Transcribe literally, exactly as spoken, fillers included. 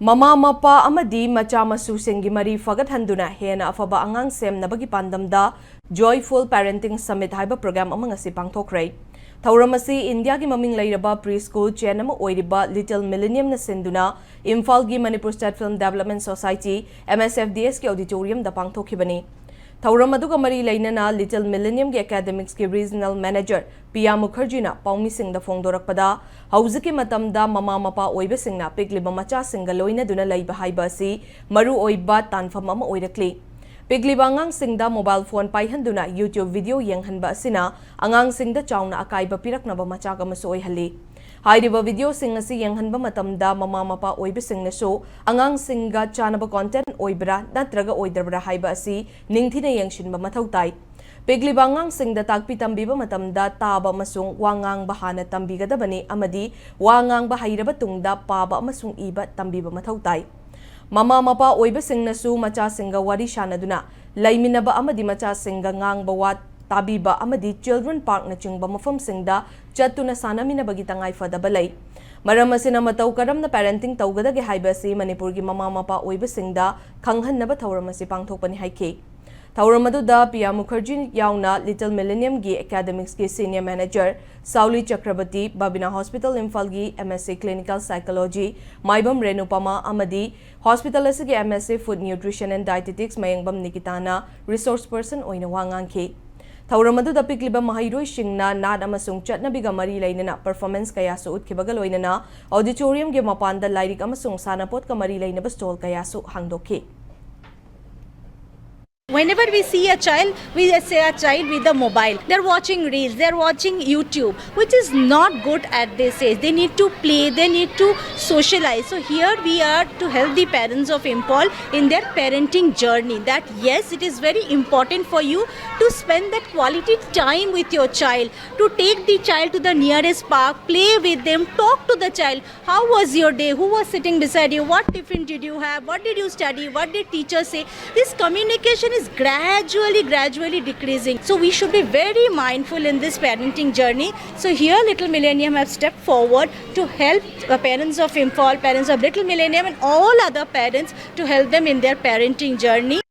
ꯃꯃꯥ ꯃꯄꯥ ꯑꯃꯗꯤ ꯃꯆꯥ ꯃꯁꯨꯁꯤꯡꯒꯤ ꯃꯔꯤ ꯐꯒꯠꯍꯟꯗꯨꯅ ꯍꯦꯟꯅ ꯑꯐꯕ ꯑꯉꯥꯡ ꯁꯦꯝꯅꯕꯒꯤ ꯄꯥꯟꯗꯝꯗ Joyful Parenting Summit ꯍꯥꯏꯕ ꯄ꯭ꯔꯣꯒ꯭ꯔꯥꯝ ꯑꯃ ꯉꯁꯤ ꯄꯥꯡꯊꯣꯛꯈ꯭ꯔꯦ꯫ ꯊꯧꯔꯝ ꯑꯁꯤ ꯏꯟꯗꯤꯌꯥꯒꯤ ꯃꯃꯤꯡ ꯂꯩꯔꯕ ꯄ꯭ꯔꯤ ꯁ꯭ꯀꯨꯜ ꯆꯦꯟ ꯑꯃ ꯑꯣꯏꯔꯤꯕ ꯂꯤꯇꯜ ꯃꯤꯂꯤꯅꯤꯌꯝꯅ ꯁꯤꯟꯗꯨꯅ ꯏꯝꯐꯥꯜꯒꯤ Manipur state film development society, M S F D S ꯀꯤ ꯑꯣꯗꯤꯇꯣꯔꯤꯌꯝꯗ ꯄꯥꯡꯊꯣꯛꯈꯤꯕꯅꯤ꯫ ꯊꯧꯔꯝ ꯑꯗꯨꯒ ꯃꯔꯤ ꯂꯩꯅꯅ ꯂꯤꯇꯜ ꯃꯤꯂꯤꯅꯤꯌꯝꯒꯤ ꯑꯦꯀꯥꯗꯦꯃꯤꯛꯁꯀꯤ ꯔꯤꯖꯅꯦꯜ ꯃꯦꯅꯦꯖꯔ ꯄꯤꯌꯥ ꯃꯨꯈꯔꯖꯤꯅ ꯄꯥꯎꯃꯤꯁꯤꯡꯗ ꯐꯣꯡꯗꯣꯔꯛꯄꯗ, ꯍꯧꯖꯤꯛꯀꯤ ꯃꯇꯝꯗ ꯃꯃꯥ ꯃꯄꯥ ꯑꯣꯏꯕꯁꯤꯡꯅ ꯄꯤꯛꯂꯤꯕ ꯃꯆꯥꯁꯤꯡꯒ ꯂꯣꯏꯅꯗꯨꯅ ꯂꯩꯕ ꯍꯥꯏꯕ ꯑꯁꯤ ꯃꯔꯨꯑꯣꯏꯕ ꯇꯥꯟꯐꯝ ꯑꯃ ꯑꯣꯏꯔꯛꯂꯤ꯫ ꯄꯤꯛꯂꯤꯕ ꯑꯉꯥꯡꯁꯤꯡꯗ ꯃꯣꯕꯥꯏꯜ ꯐꯣꯟ ꯄꯥꯏꯍꯟꯗꯨꯅ YouTube ꯚꯤꯗꯤꯑꯣ ꯌꯦꯡꯍꯟꯕ ꯑꯁꯤꯅ ꯑꯉꯥꯡꯁꯤꯡꯗ ꯆꯥꯎꯅ ꯑꯀꯥꯏꯕ ꯄꯤꯔꯛꯅꯕ ꯃꯆꯥꯛ ꯑꯃꯁꯨ ꯑꯣꯏꯍꯜꯂꯤ꯫ ꯍꯥꯏꯔꯤꯕ ꯚꯤꯗꯤꯑꯣꯁꯤꯡ ꯑꯁꯤ ꯌꯦꯡꯍꯟꯕ ꯃꯇꯝꯗ ꯃꯃꯥ ꯃꯄꯥ ꯑꯣꯏꯕꯁꯤꯡꯅꯁꯨ ꯑꯉꯥꯡꯁꯤꯡꯒ ꯆꯥꯅꯕ ꯀꯣꯟꯇꯦꯟ ꯑꯣꯏꯕ꯭ꯔꯥ ꯅꯠꯇ꯭ꯔꯒ ꯑꯣꯏꯗꯕ꯭ꯔꯥ ꯍꯥꯏꯕ ꯑꯁꯤ ꯅꯤꯡꯊꯤꯅ ꯌꯦꯡꯁꯤꯟꯕ ꯃꯊꯧ ꯇꯥꯏ꯫ ꯄꯤꯛꯂꯤꯕ ꯑꯉꯥꯡꯁꯤꯡꯗ ꯇꯥꯛꯄꯤ ꯇꯝꯕꯤꯕ ꯃꯇꯝꯗ ꯇꯥꯕ ꯑꯃꯁꯨꯡ ꯋꯥ ꯉꯥꯡꯕ ꯍꯥꯟꯅ ꯇꯝꯕꯤꯒꯗꯕꯅꯤ ꯑꯃꯗꯤ ꯋꯥ ꯉꯥꯡꯕ ꯍꯩꯔꯕ ꯇꯨꯡꯗ ꯄꯥꯕ ꯑꯃꯁꯨꯡ ꯏꯕ ꯇꯝꯕꯤꯕ ꯃꯊꯧ ꯇꯥꯏ꯫ ꯃꯃꯥ ꯃꯄꯥ ꯑꯣꯏꯕꯁꯤꯡꯅꯁꯨ ꯃꯆꯥꯁꯤꯡꯒ ꯋꯥꯔꯤ ꯁꯥꯅꯗꯨꯅ ꯂꯩꯃꯤꯟꯅꯕ ꯑꯃꯗꯤ ꯃꯆꯥꯁꯤꯡꯒ ꯉꯥꯡꯕ ꯋꯥ ꯇꯥꯕꯤꯕ ꯑꯃꯗꯤ ꯆꯤꯜꯗ꯭ꯔꯦꯟ ꯄꯥꯔꯛꯅꯆꯤꯡꯕ ꯃꯐꯝꯁꯤꯡꯗ ꯆꯠꯇꯨꯅ ꯁꯥꯟꯅꯃꯤꯟꯅꯕꯒꯤ ꯇꯉꯥꯏꯐꯗꯕ ꯂꯩ꯫ ꯃꯔꯝ ꯑꯁꯤꯅ ꯃꯇꯧ ꯀꯔꯝꯅ parenting ꯇꯧꯒꯗꯒꯦ ꯍꯥꯏꯕ ꯑꯁꯤ ꯃꯅꯤꯄꯨꯔꯒꯤ ꯃꯃꯥ ꯃꯄꯥ ꯑꯣꯏꯕꯁꯤꯡꯗ ꯈꯪꯍꯟꯅꯕ ꯊꯧꯔꯝ ꯑꯁꯤ ꯄꯥꯡꯊꯣꯛꯄꯅꯤ ꯍꯥꯏꯈꯤ꯫ ꯊꯧꯔꯝ ꯑꯗꯨꯗ ꯄꯤꯌꯥ ꯃꯨꯈꯔꯖꯤ ꯌꯥꯎꯅ ꯂꯤꯇꯜ ꯃꯤꯂꯤꯅꯤꯌꯝꯒꯤ ꯑꯦꯀꯥꯗꯦꯃꯤꯛꯁꯀꯤ ꯁꯤꯅꯤꯌꯔ ꯃꯦꯅꯦꯖꯔ ꯁꯥꯎꯂꯤ ꯆꯀ꯭ꯔꯕꯇꯤ, ꯕꯕꯤꯅꯥ ꯍꯣꯁꯄꯤꯇꯥꯜ ꯏꯝꯐꯥꯜꯒꯤ M S C Clinical Psychology ꯃꯥꯏꯕꯝ ꯔꯦꯅꯨꯄꯃꯥ ꯑꯃꯗꯤ ꯍꯣꯁꯄꯤꯇꯥꯜ ꯑꯁꯤꯒꯤ M S C Food Nutrition and Dietetics ꯃꯌꯦꯡꯕꯝ ꯅꯤꯀꯤꯇꯥꯅ ꯔꯤꯁꯣꯔꯁ ꯄꯔꯁꯟ ꯑꯣꯏꯅ ꯋꯥ ꯉꯥꯡꯈꯤ꯫ ꯊꯧꯔꯝ ꯑꯗꯨꯗ ꯄꯤꯛꯂꯤꯕ ꯃꯍꯩꯔꯣꯏꯁꯤꯡꯅ ꯅꯥꯠ ꯑꯃꯁꯨꯡ ꯆꯠꯅꯕꯤꯒ ꯃꯔꯤ ꯂꯩꯅꯅ ꯄꯔꯐꯣꯔꯃꯦꯟꯁ ꯀꯌꯥꯁꯨ ꯎꯠꯈꯤꯕꯒ ꯂꯣꯏꯅꯅ ꯑꯣꯗꯤꯇꯣꯔꯤꯌꯝꯒꯤ ꯃꯄꯥꯟꯗ ꯂꯥꯏꯔꯤꯛ ꯑꯃꯁꯨꯡ ꯁꯥꯟꯅꯄꯣꯠꯀ ꯃꯔꯤ ꯂꯩꯅꯕ ꯁ꯭ꯇꯣꯜ ꯀꯌꯥꯁꯨ ꯍꯥꯡꯗꯣꯛꯈꯤ꯫ Whenever we see a child, we say a child with a mobile. They're watching reels, they're watching YouTube, which is not good at this age. They need to play, they need to socialize. So here we are to help the parents of Imphal in their parenting journey. That yes, it is very important for you to spend that quality time with your child, to take the child to the nearest park, play with them, talk to the child. How was your day? Who was sitting beside you? What tiffin did you have? What did you study? What did teacher say? This communication is gradually, gradually decreasing. So we should be very mindful in this parenting journey. So here, Little Millennium have stepped forward to help uh, parents of Imphal, parents of Little Millennium, and all other parents to help them in their parenting journey.